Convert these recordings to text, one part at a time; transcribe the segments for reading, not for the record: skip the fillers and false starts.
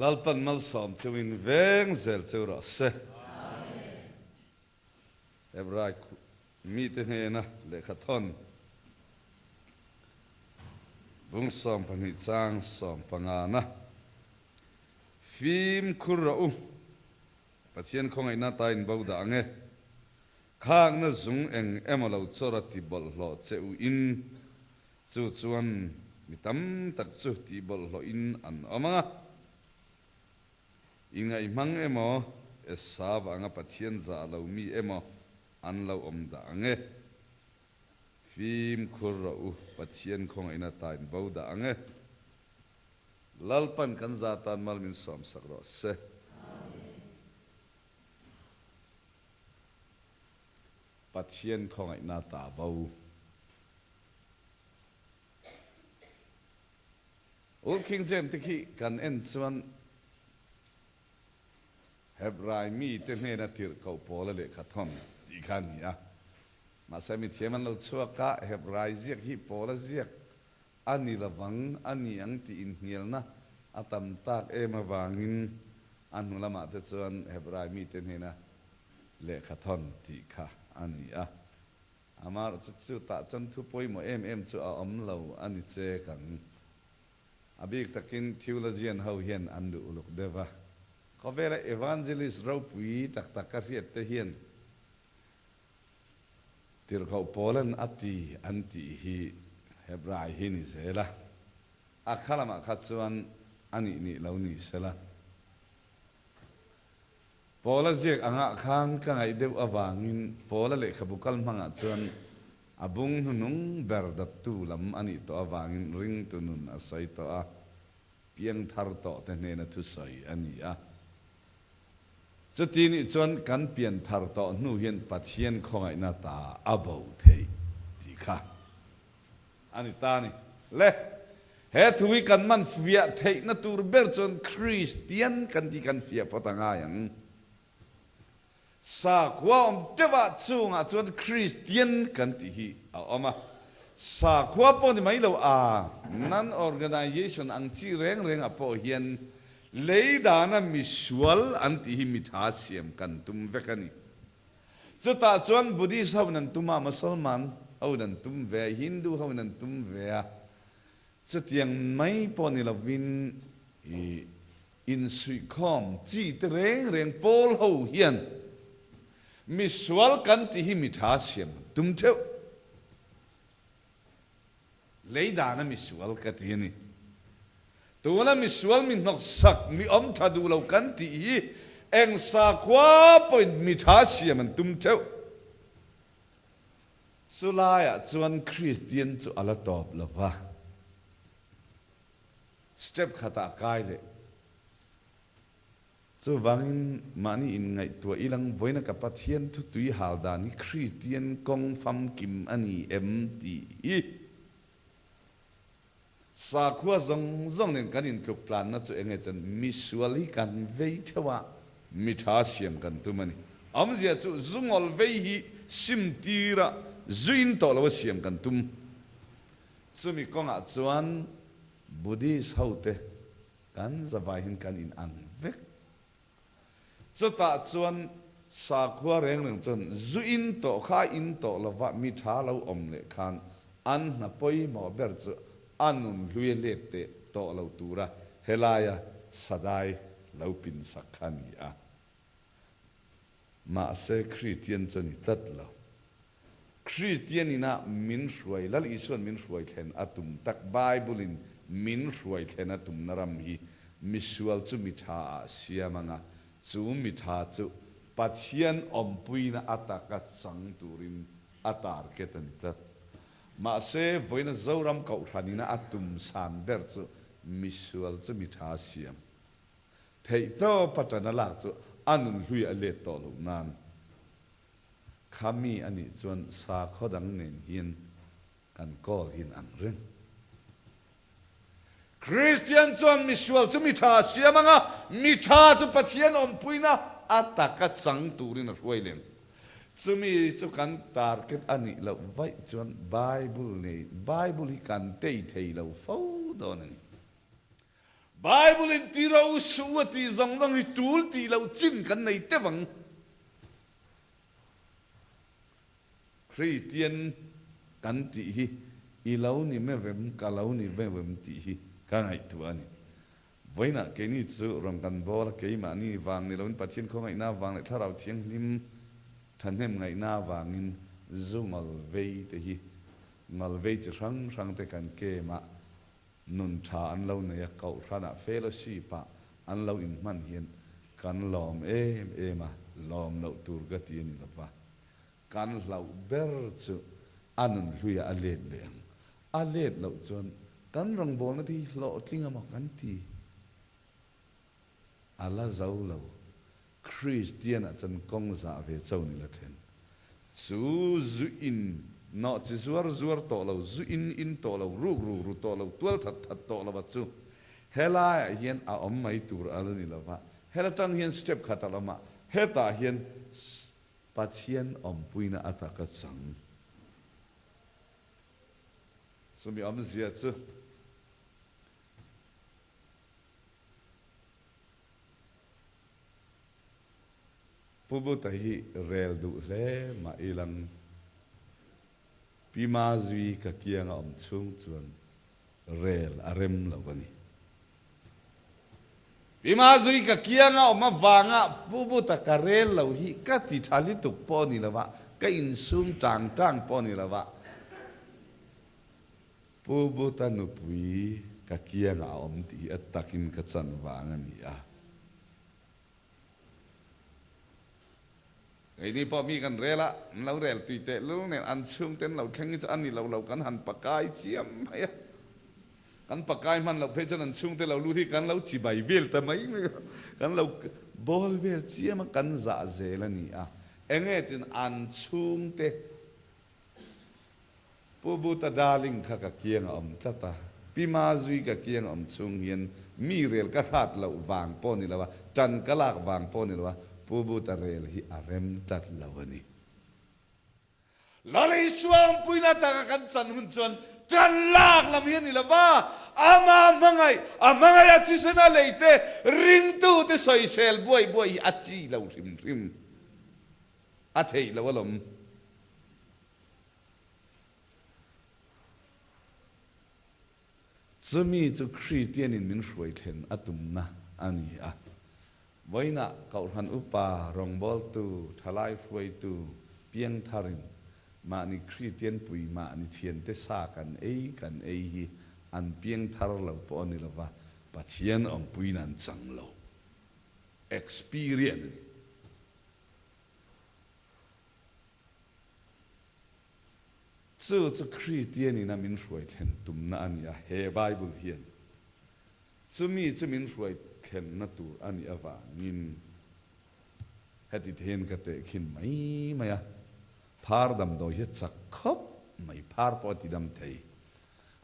Lalpan malsawm chungin veng zel cheu rawh se. Hebrai mite hnena lehkha thawn bung 12 chang 15 na fimkhur rawh u. Pathian khawngaihna ta in bo dah ang e. Khakna zung eng emaw lo chawr a ti bawlhhlawh che u in, chu chuan mi tam tak chu ti bawlhhlawh in an awm ang a. I ngaihmang emaw, Esau anga Pathian zah lo mi emaw an lo awm dah ang e. Fimkhur rawh u, Pathian khawngaihna ta in bo dah ang e. Lalpan kan za tan mal min sawmsak rawh se. Pathian khawngaihna ta bo. Old King James te khi kan en chuan Hebrai mite hnena tirhkoh pawla lehkha thawn tih kha a ni a. Mahse mithiam an lo chhuak a, Hebrai ziak hi pawla ziak A ni lovang, a ni ang tih inhnialna a tam tak em avangin a hnu lamah te chuan Hebrai mite hnena lehkha thawn tih kha a ni a. Amaherawhchu chu chutah chuan thu pawimawh em em chu a awm lo a ni che kang. A bik takin theologian ho hian an duh uluk deuh va. Khawvela evangelist ropui tak tak ka hriat te hian Tirhkoh Paulan a ti an tih hi Hebrai hi ni zel a, a kha lamah kha chuan a nih nih lo ni sela. Paula ziak angah khan ka ngaih deuh avangin Paula lehkhabu kal hmangah chuan a bung hnuhnung ber dattu lam a nih tawh avangin ringtu nun a sawi tawh a, piangthar tawh te hnena thusawi a ni a. Chuti nih chuan kan pian thar tawh hnu hian Pathian khawngaihna ta a bo theih tih kha a ni ta a ni. Le, he thu hi kan man fiah theihna tur ber chuan Kristian kan tih kan fiah phawt a ngai ang. Sakhua awm teuhah chungah chuan Kristian kan tih hi a awm a. Sakhua pawh ni mai lo a, non-organization ang chi reng rengah pawh hian Lei dana misual an tih hi mitha siam kan tum vek a ni. Chutah chuan Buddhist ho in an tum a, Mosolman ho in an tum ve a, Hindu ho in an tum ve a. Chutiang mai pawh ni lovin i insuihkhawm chi te reng reng pawl ho hian misual kan tih hi mitha siam an tum theuh. Lei dana misual ka ti a ni. Tuna misual mi hnawksak, mi awm tha duh lo kan tih hi eng sakhua pawhin mi tha siam an tum theuh. Chulaiah chuan Kristian chu a la tawp lo va, step khatah kai leh. Chuvangin mahni inngaihtuah ilang vawiina ka Pathian thu tui hal dan hi Kristian kawng famkim a ni em tih hi sakhua zawng zawng nen kan intluk tlanna chu enge chuan misual hi kan vei theuh a, mi tha siam kan tum a ni. Awmzia chu zungawl vei hi sim tira zu in tawh lo a siam kan tum. Chumi kawngah chuan Buddhist hote Kan zavai hian kan in ang vek. Chutah chuan sakhua reng reng chuan zu in tawh kha in tawh lova mi tha lo awm leh khan an hna pawimawh ber chu a nun hlui a let teh tawh lo tura helaia sadai lo pin sak kha a ni a. Mahse Kristian chu a ni tlat lo. Kristian ina min hruai, Lal Isua'n min hruai thlen a tum tak, Bible-in min hruai thlen a tumna ram hi misual chu mi tha ah siam anga, chu mi tha chu Pathian awmpuina a taka chang turin a target a ni tlat. Mahse, vawiina Zoram Kohhran ina a tum san ber chu misual chu mi tha siam theih tawp a ṭan a lak chu a nun hlui a let tawh loh nan. Kha mi a nih chuan sakhaw dang nen hian kan kawl hin ang reng. Kristian chuan misual chu mi tha a siam ang a, mi tha chu Pathian awmpuina a taka chang turin a hruai lem. Chumi chu kan target a nih loh vaih chuan Bible nei Bible hi kan tei thei lo fo dawn a ni. Bible in ti ro suh a tih zawng zawng hi tul tih loh chin kan nei teuh ang. Kristian kan tih hi i lo ni mevem ka lo ni mevem tih hi ka ngaihtuah a ni. Vawiinah keini chu rawn kan bawl a, keimahni vang ni loin Pathian khawngaihna vang leh Thlarau Thianghlim thahnem ngaihna vangin zu ngalvei te hi ngalvei chi hrang hrang te kan kem a, nun tha an lo nei a, Kohhranah fellowship ah an lo inhman hian kan lawm em em a, lawm loh tur ka ti a ni lova. Kan hlauh ber chu a nun hluiah a let leh ang. A let loh chuan kan rawngbawlna te hi hlawhtling a maw kan ti? A la zo lo. Kristian-ah chuan kawng zah ve cho ni la thlen. Chu zu in nawh chi zuar zuar tawh lo, zu in in tawh lo, ruk ruk ru tawh lo, tual that that tawh lo a chu helaiah hian a awm mai tur a la ni lo va. Hel atang hian step khat a la awm a, hetah hian Pathian awmpuina a taka chang. Chumi awmzia chu Pu Buta hi rel duh hle mah ilang Pi Mazui ka kianga awm chhung chuan rel a rem lo a ni. Pi Mazui ka kianga awm avanga Pu Buta ka rel lo hi ka ti tha lutuk pawh a ni lo va, ka insum tang tang pawh a ni lo va. Pu Buta nupui ka kianga a awm tih hi a takin ka chan vang a ni a. Keini pawh mi kan rel a, an lo rel tui teh lul nen an chhungte an lo thleng hi chu a ni lo lo kan han pakai chiam mai a. Kan pakai hman loh phei chuan an chhungte lo lut hi kan lo chibai vel ta mai mai a, kan lo bawl vel chiam a, kan zah zel a ni a. Enge tin an chhungte Pu Buta darling kha ka kiang a awm tlat a, Pi Mazui ka kiang a awm chhung hian mi rel ka hrat loh vang pawh ni lo a, tan ka lak vang pawh ni lo a, Pu Buta rel hi a rem tlat lo a ni. Lal Isua awmpuina taka kan chan hun chuan tan lak lam hi a ni lo va, ama hmangaih, a hmangaih a thisen a lei te, ringtute sawisel buai buai hi a chi lo hrim hrim a theih lo alawm. Chumi chu Kristianin min hruai thlen a tumna a ni a. Vawiinah Kohhran upa, rawngbawltu, thalai hruaitu, piangtharin mahni Kristian pui mahni thiante sa kan ei kan ei hi an piangthar lo pawh a ni lova, Pathian awmpuiin an chang lo. Experience a ni. Chu chu Kristian ina min hruai thlen tumna a ni a, he Bible hian chumi chu min hruai thlenna tur a nih avangin heti te hian ka tehkhin mai mai a, phar damdawi hi a chak khawp mai, phar pawh a tidam thei,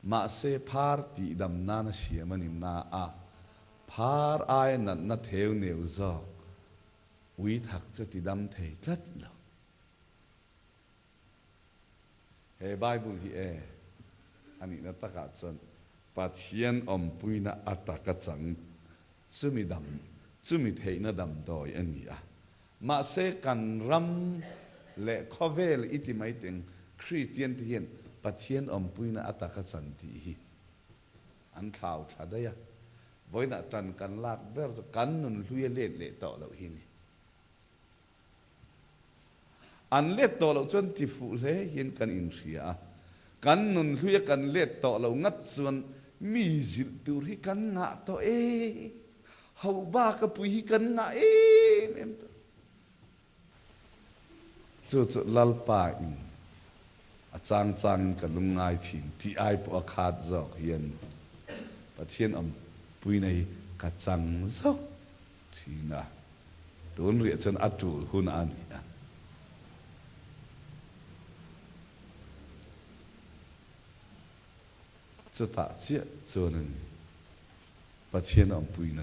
mahse phar tihdam nana siam a ni na a, phar aia natna theu neu zawk Ui thak chu ti dam thei tlat lo. He Bible hi e a nihna takah chuan Pathian awmpuina a taka chang chumi dam chumi theihna damdawi a ni a. Mahse kan ram leh khawvel i ti mai teng Kristian te hian Pathian awmpuina a taka chan tih hi an thlau thla daih a, vawiinah tan kan lak ber chu kan nun hlui a let leh tawh loh hi a ni. An let tawh loh chuan ti fuh hle hian kan inhria a, kan nun hlui a kan let tawh loh ngat chuan mi zilh tur hi kan ngah tawh e, hauh bak a pui hi kan ngah em em tawh. Chu chu Lalpa in a chang chang in ka lungngai thin tih ai pawh a khat zawk hian Pathian awmpuina hi ka chang zawk thin a, tun riah chuan a tul hun a ni a. Chutah chiah chuan a ni Pathian awmpuina.